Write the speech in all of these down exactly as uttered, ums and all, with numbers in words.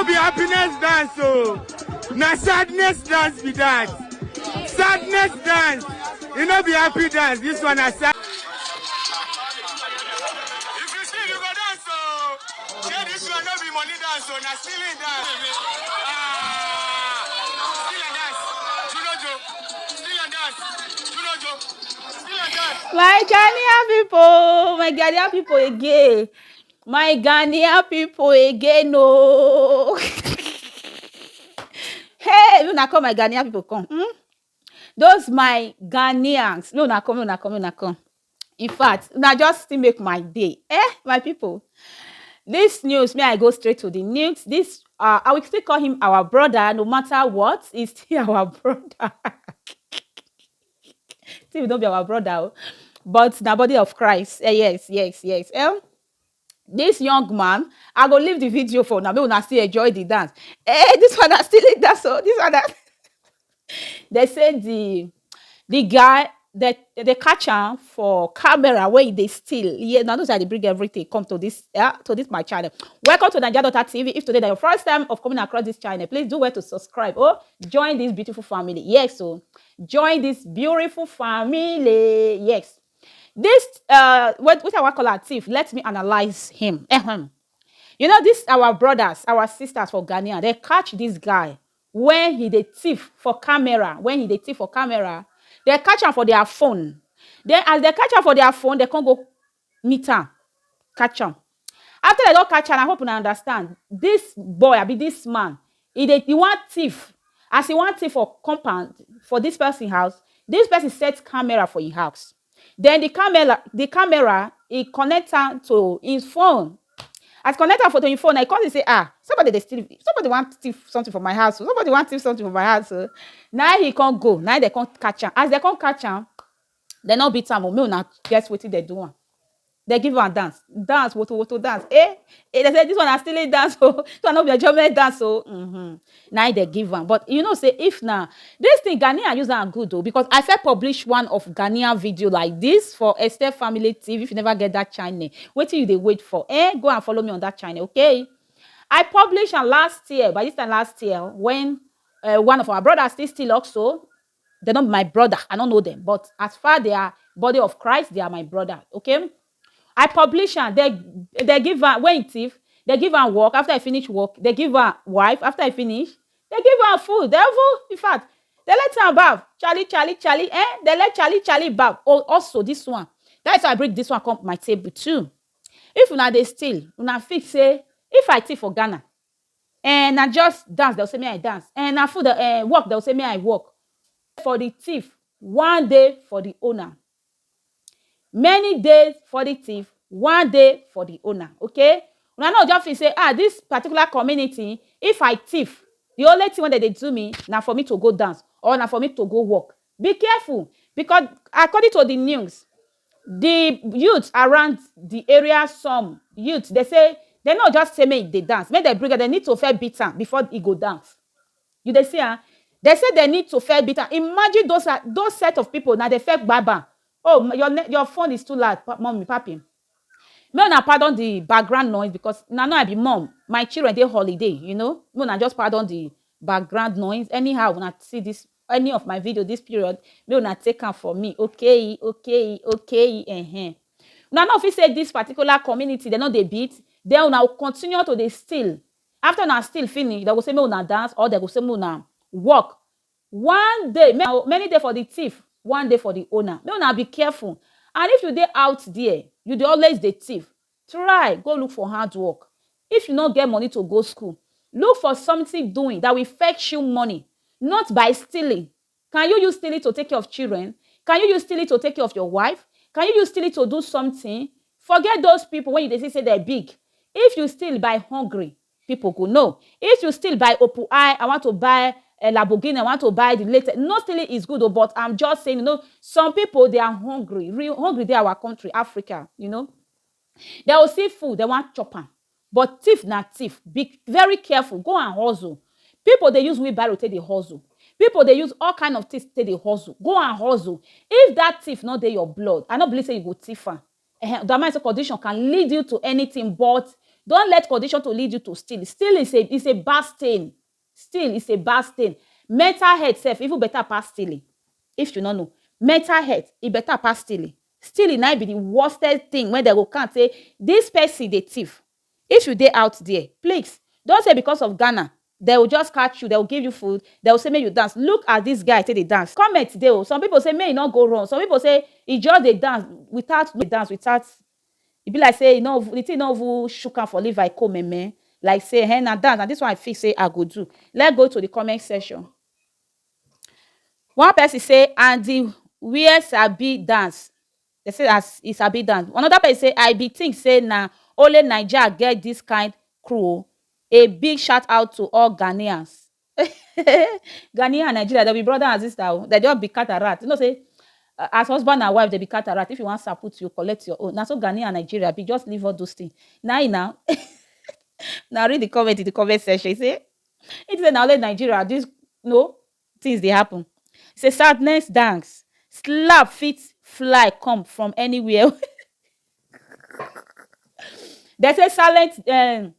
No be happiness dance o, na sadness dance be that. Sadness dance, e no be happy dance, this one na sad. If you see, you go dance o. Say this one no be money dance o, na stealing dance. Ah, stealing dance. Junojo, stealing dance. Junojo, stealing dance. My Ghanaian people, my Ghanaian people again. My Ghanaian people again, no. Hey, una come, my Ghanaian people, come. Hmm? Those my Ghanaians, no, una come, no, una come, no, una come. In fact, una just still make my day. Eh, my people. This news, may I go straight to the news? This, uh, I will still call him our brother, no matter what. He's still our brother. Still, don't be our brother, oh. But the body of Christ. Eh, yes, yes, yes. Eh? This young man, I go leave the video for now. Make una still enjoy the dance. Eh, this one I still in dance. So this one, I, they say the the guy that they catch him for camera where they steal. Yeah, now those are they bring everything. Come to this, yeah, to this my channel. Welcome to Naija Daughter T V. If today that your first time of coming across this channel, please do well to subscribe. Oh, join this beautiful family. Yes, so join this beautiful family. Yes. This, uh, what, what I call a thief, let me analyze him. Ahem. You know, this our brothers, our sisters for Ghana, they catch this guy when he dey thief for camera. When he dey thief for camera, they catch him for their phone. Then as they catch him for their phone, they can't go meet him, catch him. After they don't catch him, I hope you understand. This boy, I be this man, he dey, he want thief. As he want thief for compound for this person house, this person set camera for his house. Then the camera, the camera, he connect am to his phone. As connect am for to his phone, I come see say, ah, somebody dey steal, somebody want thief something for my house. Somebody want thief something for my house. So now he can't go. Now they can't catch him. As they can't catch him, they not beat him. Oh, me una guess wetin they do am. They give am dance, dance, woto woto dance. Eh, eh, they say this one na stealing dance. Oh, this one no be enjoyment dance. Oh, mm-hmm. Now they give am. But you know, say if na this thing, Ghanaian use am good though, because I first publish one of Ghanaian video like this for Esther Family T V. If you never get that channel, wetin you dey wait for? Eh, go and follow me on that channel, okay? I published am last year. By this time last year, when uh, one of our brothers still still also, they're not my brother. I don't know them, but as far they are body of Christ, they are my brother. Okay, I publish and they they give her when thief, they give her work. After I finish work, they give her wife. After I finish, they give her food. They even, in fact, they let her bath. Charlie, Charlie, Charlie. Eh? They let Charlie, Charlie bath. Oh, also this one. That's why I bring this one come my table too. If una dey steal, una fit say if I thief for Ghana, and I just dance, they'll say me I dance, and I food the uh, work, they'll say me I work. For the thief, one day for the owner. Many days for the thief, one day for the owner. Okay? Una no just feel say, ah, this particular community, if I thief, the only thing wey dem dey do me na for me to go dance or na for me to go work. Be careful, because according to the news, the youth around the area, some youth, they say they no just say make they dance, make they bring, they need to fair beat am before he go dance. You dey see, ah? They say they need to fair beat am. Imagine those are, those set of people now they fair gbaba. Oh, your ne- your phone is too loud, pa- mommy, papi. May una pardon the background noise because now now I be mom. My children dey holiday, you know. May una just pardon the background noise. Anyhow, when I see this any of my video this period, may una take am for me. Okay, okay, okay, uh-huh. Una no fit say this particular community they no dey beat. Then una go continue to dey steal. After una steal finish, they go say make una dance or they go say make una work. One day, ma- many day for the thief, one day for the owner. Make una be careful. And if you dey out there, you dey always dey thief. Try go look for hard work. If you no get money to go school, look for something doing that will fetch you money, not by stealing. Can you use stealing to take care of children? Can you use stealing to take care of your wife? Can you use stealing to do something? Forget those people when you dey see say they're big. If you steal by hungry, people go know. If you steal by open eye, I want to buy a Lamborghini, I want to buy the latest. Not stealing is good, oh, but I'm just saying, you know, some people they are hungry. Real hungry, they are our country, Africa, you know. They will see food, they want chop am. But thief na thief. Be very careful. Go and hustle. People they use wheelbarrow take the hustle. People they use all kind of things take the hustle. Go and hustle. If that thief not dey your blood, I not believe say you go thief am. Eh, the amount of condition can lead you to anything, but Don't let condition to lead you to steal. Steal is a is a bad thing. Steal is a bad thing. Mental health sef even better pass stealing. If you no know, mental health e better pass stealing. Stealing na be the worstest thing wey dem go count say this person dey thief. If you dey out there, please don't say because of Ghana they will just catch you, they will give you food, they will say make you dance. Look as this guy take dey dance. Comment dey o. Some people say make e no go run. Some people say e just dey dance without no dance without e be like say e no the thing no even shook am for liver e come meme like say eh na dance na this one I feel say I go do. Let's go to the comment section. One person say and the where sabi dance they say as e sabi dance. Another person say I be think say na only Naija get this kind crew. A big shout out to all Ghanaians. Ghanaian and Nigeria dem be brother and sister o, dem just be cat and rat. You know say uh, as husband and wife dem be cat and rat. If you wan saput you collect your own. Na so Ghanaian and Nigeria be, just leave all those things. Na e now na read the comment in the comment section. E say e say na only Nigeria this no things dey happen. Say sadness dance slap fit fly come from anywhere. Dem say silent um,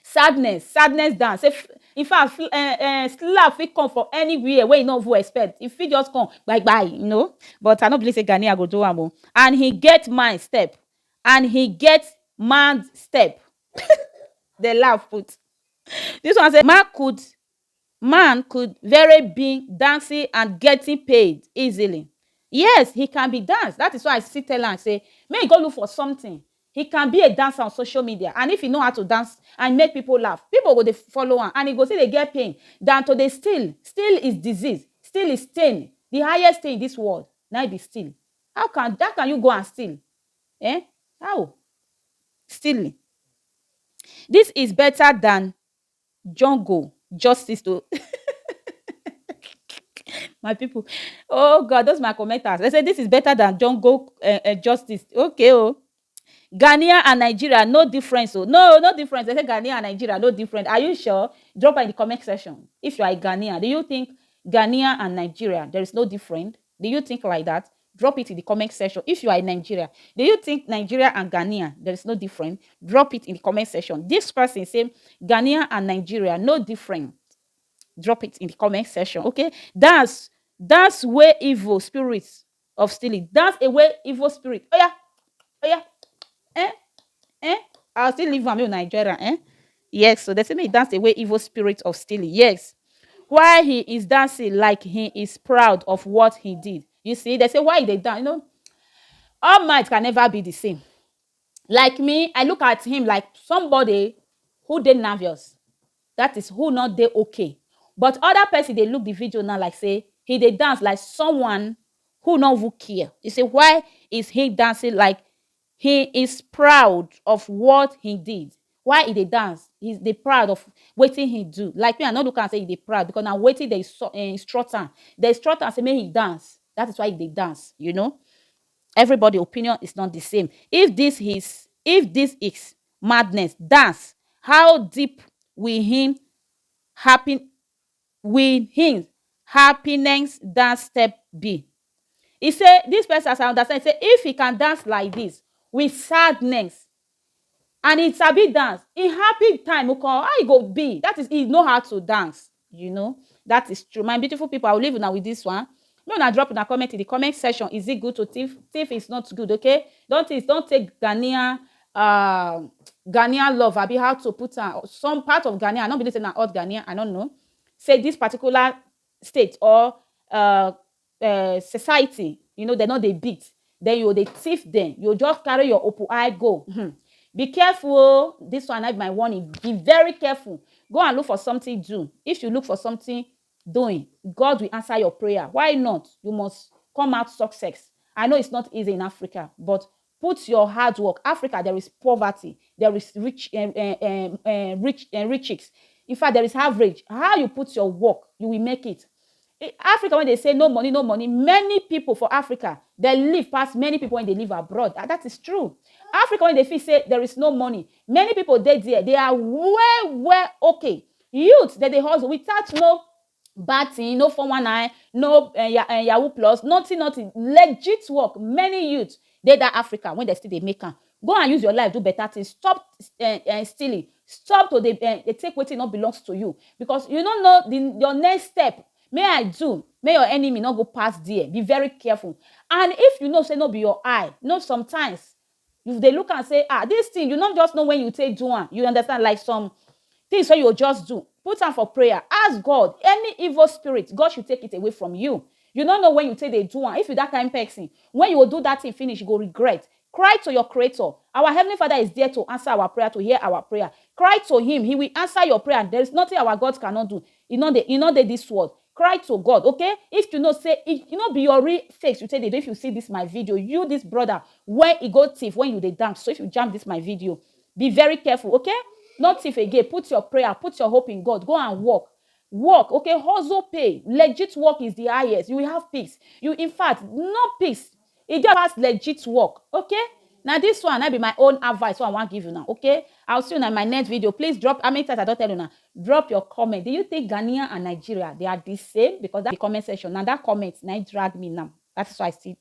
sadness sadness dance say f- in fact fl- eh, eh, slap fit come from anywhere wey you no even expect. E fit just come gbai gbai, you know. But I no believe say Ghanaian go do am o. And he get mind step. And he get man step. Dem laugh put. This one say man could man could very be dancing and getting paid easily. Yes, he can be dance. That is why I still tell am say make he go look for something. He can be a dancer on social media, and if he know how to dance and make people laugh, people go dey follow am and he go still dey get pain than to dey steal. Steal is disease. Steal is stain. The highest thing in this world na e be steal. How can how can you go and steal? Eh? How? Stealing. This is better than jungle justice to my people. Oh God, those my commenters. They say this is better than jungle uh, uh, justice. Okay, oh. Ghanaian and Nigeria, no difference. Oh, no, no difference. They say Ghanaian and Nigeria, no different. Are you sure? Drop in the comment section. If you are a Ghanaian, do you think Ghanaian and Nigeria, there is no different? Do you think like that? Drop it in the comment section. If you are in Nigeria, do you think Nigeria and Ghanaian, there is no different? Drop it in the comment section. This person say Ghanaian and Nigeria, no different. Drop it in the comment section. Okay, that's that's where evil spirits of stealing. That's a way evil spirit. Oh yeah, oh yeah, eh, eh. I'll still leave am in Nigeria, eh? Yes, so they say me dance away evil spirit of stealing. Yes, why he is dancing like he is proud of what he did. You see, they say why they dance. You know, all might can never be the same. Like me, I look at him like somebody who dey nervous. That is who not dey okay. But other person they look the video now like say he dey dance like someone who not who care. You say why is he dancing like he is proud of what he did? Why he dey dance? He's the proud of waiting he do. Like me, I not look and say he dey proud because now waiting they so, uh, instruct him. They instruct him say make he dance. That is why he dey dance. You know, everybody opinion is not the same. If this is if this is madness, dance, how deep will him happen will him happiness dance step be? He say this person as I understand say if he can dance like this with sadness and he sabi dance, he happy time will come. How he go be? That is he know how to dance. You know, that is true. My beautiful people, I will leave you now with this one. No, now drop in a comment in the comment section. Is it good to thief? Thief is not good, okay? Don't thief, don't take Ghanaian uh Ghanaian love. I be how to put on some part of Ghanaian. I don't believe in all Ghanaian. I don't know. Say this particular state or uh, uh society, you know, they're not they beat. Then you they thief them. You just carry your open eye go. Hmm. Be careful. Oh. This one I my warning. Be very careful. Go and look for something do. If you look for something doing, God will answer your prayer. Why not? You must come out success. I know it's not easy in Africa, but put your hard work. Africa, there is poverty, there is rich, uh, uh, uh, rich, uh, rich chicks. In fact, there is average. How you put your work, you will make it. Africa, when they say no money, no money, many people for Africa they live past many people when they live abroad. That is true. Africa, when they feel say there is no money, many people they there they are well well okay. Youth that they hustle without no bad thing, no four one nine, no uh, yahoo plus, nothing, nothing. Legit work. Many youth they that Africa when they still they make am. Go and use your life do better things. Stop uh, uh, stealing. Stop to dey uh, dey take wetin no belongs to you, because you no know the your next step. May I do, may your enemy no go pass there. Be very careful. And if you know say no be your eye, no, sometimes you dey look and say, ah, this thing, you no just know when you take do am. You understand? Like some things wey you just do, put am for prayer. Ask God, any evil spirit, God should take it away from you. You no know when you take dey do am. If you that kind person, when you go do that thing finish, you go regret. Cry to your creator. Our heavenly Father is there to answer our prayer, to hear our prayer. Cry to him. He will answer your prayer. There is nothing our God cannot do. E no dey, e no dey this world. Cry to God, okay? If you know say, if you no be your real face, you take dey do. If you see this my video, you, this brother, when e go thief, when you dey dance, so if you jam this my video, be very careful, okay? No thief again. Put your prayer, put your hope in God. Go and work. Work, okay? Hustle pay. Legit work is the highest. You will have peace. You, in fact, no peace. E dey pass legit work, okay? Now this one, that be my own advice. So I want give you now, okay? I'll see you in my next video. Please drop, how many times I don't tell you now? Drop your comment. Do you think Ghanaian and Nigeria, they are the same? Because that the comment section, now that comment, now it drag me now. That's why I still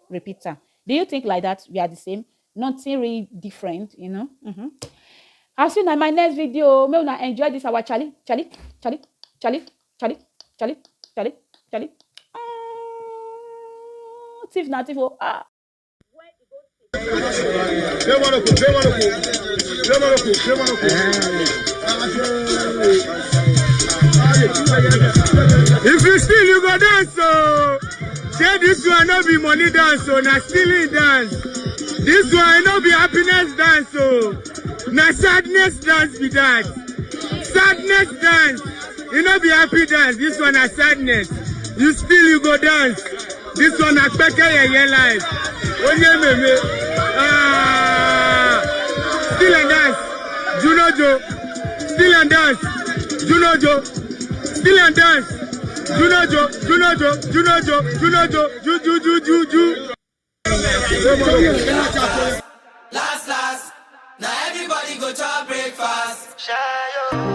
repeat am. Do you think like that we are the same? Nothing really different, you know? Mm-hmm. I'll see you in my next video. May una enjoy this our Charlie, Charlie, Charlie, Charlie, Charlie, Charlie, Charlie, Charlie. Ah, thief na thief, oh, ah. If you steal, you go dance, oh. Say this one no be money dance, oh, na stealing dance. This one no be happiness dance, oh. Na sadness dance be that. Sadness dance. E no be happy dance. This one na sadness. You steal, you go dance. This one na kpeke yeye life. Onye meme. Ah. Steal and dance. Junojo. Steal and dance. Junojo. Steal and dance. Junojo. Junojo. Junojo. Junojo. Ju ju ju ju ju. Last last, now everybody go to breakfast. Shayo.